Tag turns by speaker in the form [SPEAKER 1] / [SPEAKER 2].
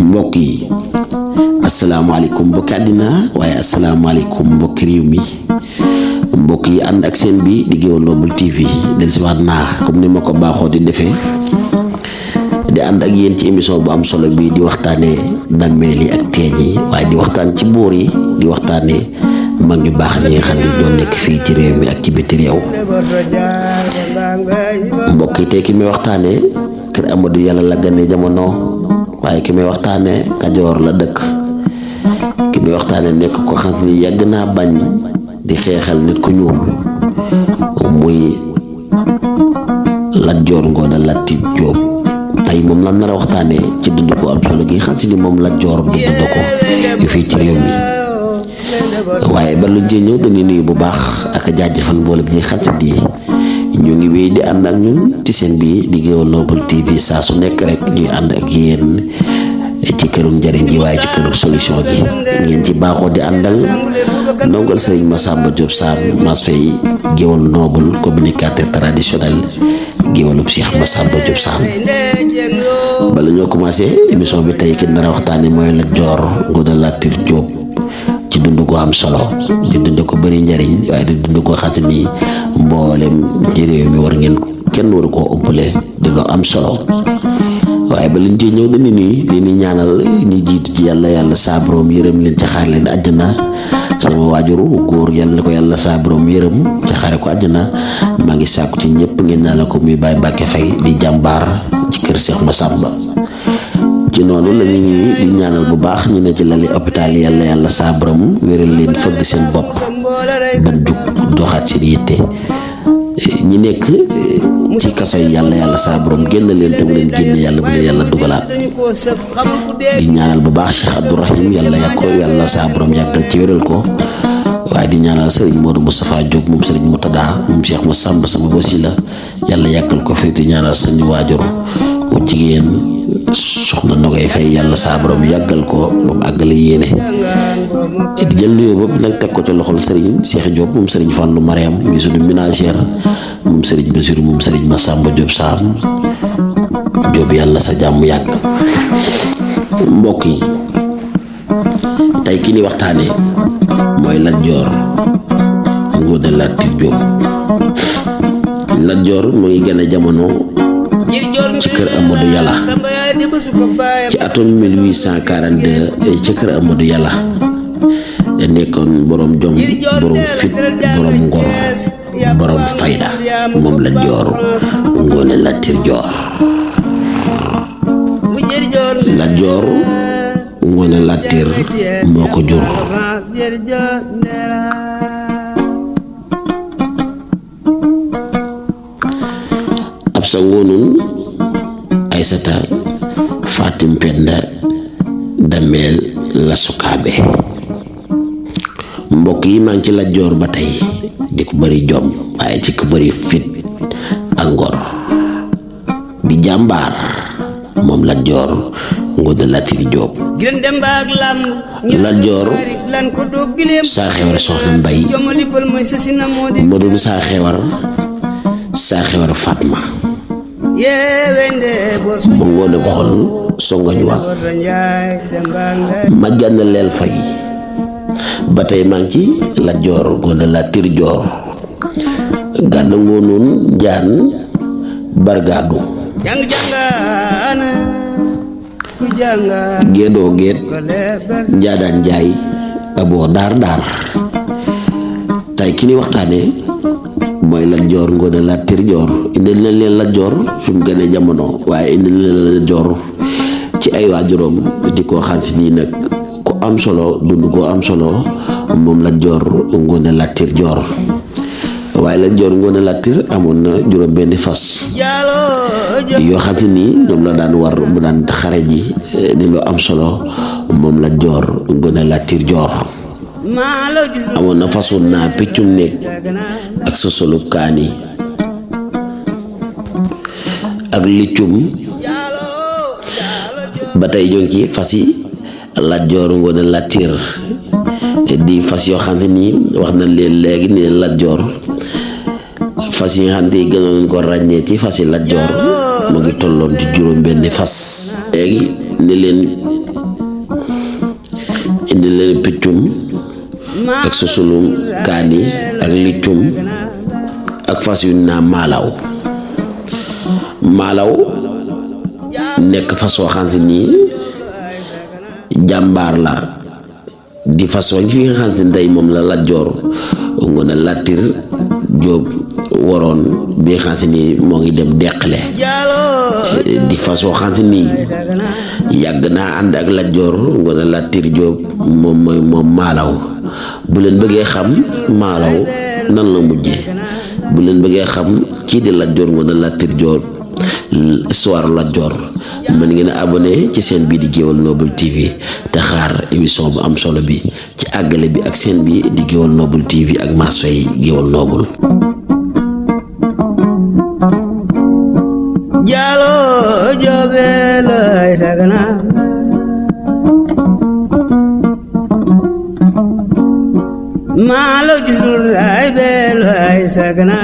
[SPEAKER 1] mbokk yi asalaamaaleykum mbokki àddina waaye asalaamaaleykum mbokki réew mi mbokk yi ànd ak seen bi di Géwël Noble TV dellusiwaat naa comme ni ma ko baaxoo di defee di ànd ak yéen ci émission bu am solo bi di waxtaanee dammeel yi ak teeñ yi waaye di waxtaan ci boor yi di waxtaanee mag ñu baax ñi nga xam ne doon nekk fii ci réew mi ak ci biti réew mbokk yi tey ki may waxtaanee kër Amadou Yàlla la gane jamono waaye ki may waxtaanee Kajoor la dëkk ki may waxtaanee nekk ko xam ni yàgg naa bañ di xeexal nit ku ñuul muy Lat Joor Ngoone Latir Jóob tey moom lan nar a waxtaanee ci dund ko am solo gi xam si ni moom Lat Joor dund ko fii ci réew mi waaye ba lu jee ñëw dañuy nuyu bu baax ak a jaajëfal mboolem ñi xam si di ñu ngi wéy di ànd ak ñun ci seen bi di Géwël Noble TV saa su nekk rek ñuy ànd ak yéen ci kërum njëriñ gi waaye ci kërum solution gi ngeen ci baaxoo di àndal ndongal Serigne Massamba Diop Sam Mass Faye Géwël Noble communicateur traditionnel géwëlub Cheikh Massamba Diop Sam bala ñoo commencé émission bi tey ki nar a waxtaane mooy Lat Joor Ngoone Latir Jóob ci dund ko am solo di dund ko bëri njariñ waaye di dund ko xam ni mboolem ci réew mi war ngeen kenn waru koo ëmpale di lu am solo waaye ba leen ci ñëw dañu nii li ni ñaanal ñi jiitu ci yàlla saa borom yërëm leen ci xaar leen àjjana sama waajur góor yàlla na ko yàlla saa borom yërëm ci xaare ko àjjana maa ngi sàkku ci ñëpp ngeen ñaanal ko muy Baye Mbacke Faye di jàmbaar ci kër Cheikh Massamba ci noonu la ñuy di ñaanal bu baax ñu ne ci lali hôpital yàlla saa borom wéral leen fëgg seen bopp ban jug doxaat seen yitte ñi nekk ci kaso yi yàlla saa borom génn leen te bu leen génn yàlla bu leen yàlla dugalaat di ñaanal bu baax Cheikh Abdourahim yàlla saa borom yàggal ci wéral ko waaye di ñaanal Serigne Modou Moustapha Diop moom Serigne Moutada moom Cheikh Massamba sama wasila yàlla yàggal ko fi di ñaanal suñu waajur wu jigéen soxna Nogay Faye yàlla saa borom yàggal ko ba mu àggale yéene di jël nuyoo boobu nag teg ko ci loxol Serigne Cheikh Diop moom Serigne Fallou Mariam mi suñu ménagère moom Serigne Bassirou moom Serigne Massamba Diop Sam Diop yàlla sa jàmm yàgg mbokk yi tey ki ni waxtaane mooy Lat Joor Ngoone Latir Jóob Lat Joor mu ngi gën a jamono ci kër Amadou Yàlla ci atum 1842 ci kër Amadou Yàlla nekkoon borom jom borom fit borom ngor borom fayda moom Lat Joor Ngoone Latir Joor Lat Joor Ngoone Latir moo ko jur ab sa ngoonun Aysata Fatim Penda Dameel la sukaabe mbokk yi maa ngi ci Lat Joor ba tey di ko bëri jom waaye ci ko bëri fit ak ngor di jàmbaar moom Lat Joor Ngoone Latir Jóob Lat Joor saa xewar soxna Mbay ma doon saa xewar Fatma mu ngoone bu xol songoñ wa ma gànn leel fay ba tey maa ngi ci Lat Joor Ngoone Latir Joor gànn ngoonoon njaan bargaadu géedoo géet njaadaan njaay aboo daar tey ki ni waxtaane mooy Lat Joor Ngoone Latir Joor indil na leen Lat Joor fi mu gën a jamono waaye indil na leen Lat Joor ci ay waajuram di ko xam si nii nag ku am solo dund ko am solo moom Lat Joor Ngoone Latir Joor waaye Lat Joor Ngoone Latir amoon na juróom benn fas yoo xam si nii ñoom la daan war bu daan xare ji di lu am solo moom Lat Joor Ngoone Latir Joor amoon na façon naa piccum néeg ak sa solub kaani ak liccum ba tey ñoo ngi ci fas yi Lat Joor Ngoone Latir di fas yoo xam ne nii wax nañ leen léegi ni Lat Joor fas yi nga xam ne gënoon ko ràññee ci fas yi Lat Joor mu ngi tolloon ci juróom benn fas léegi ni leen indi leen piccum ak susulum kaani ak liccum ak fas yu naa maalaw nekk fas woo xam si nii jàmbaar la di fas wañ fi nga xam si ndey moom la Lat Joor Ngoone Latir Jóob waroon bi nga xam si nii moo ngi dem deqale di fas woo xam si nii yàgg naa ànd ak Lat Joor Ngoone Latir Jóob moom maalaw bu leen bëggee xam maalaw nan la mujjee bu leen bëggee xam kii di Lat Joor Ngoone Latir Jóob histoire Lat Joor mën ngeen a abonné ci seen bii di Géwal Noble TV te xaar émission bu am solo bi ci àggale bi ak seen bi di Géwal Noble TV ak Mass Faye Géwal Noble.
[SPEAKER 2] Jalo jobe lay sagana malo gisul lay be lay sagana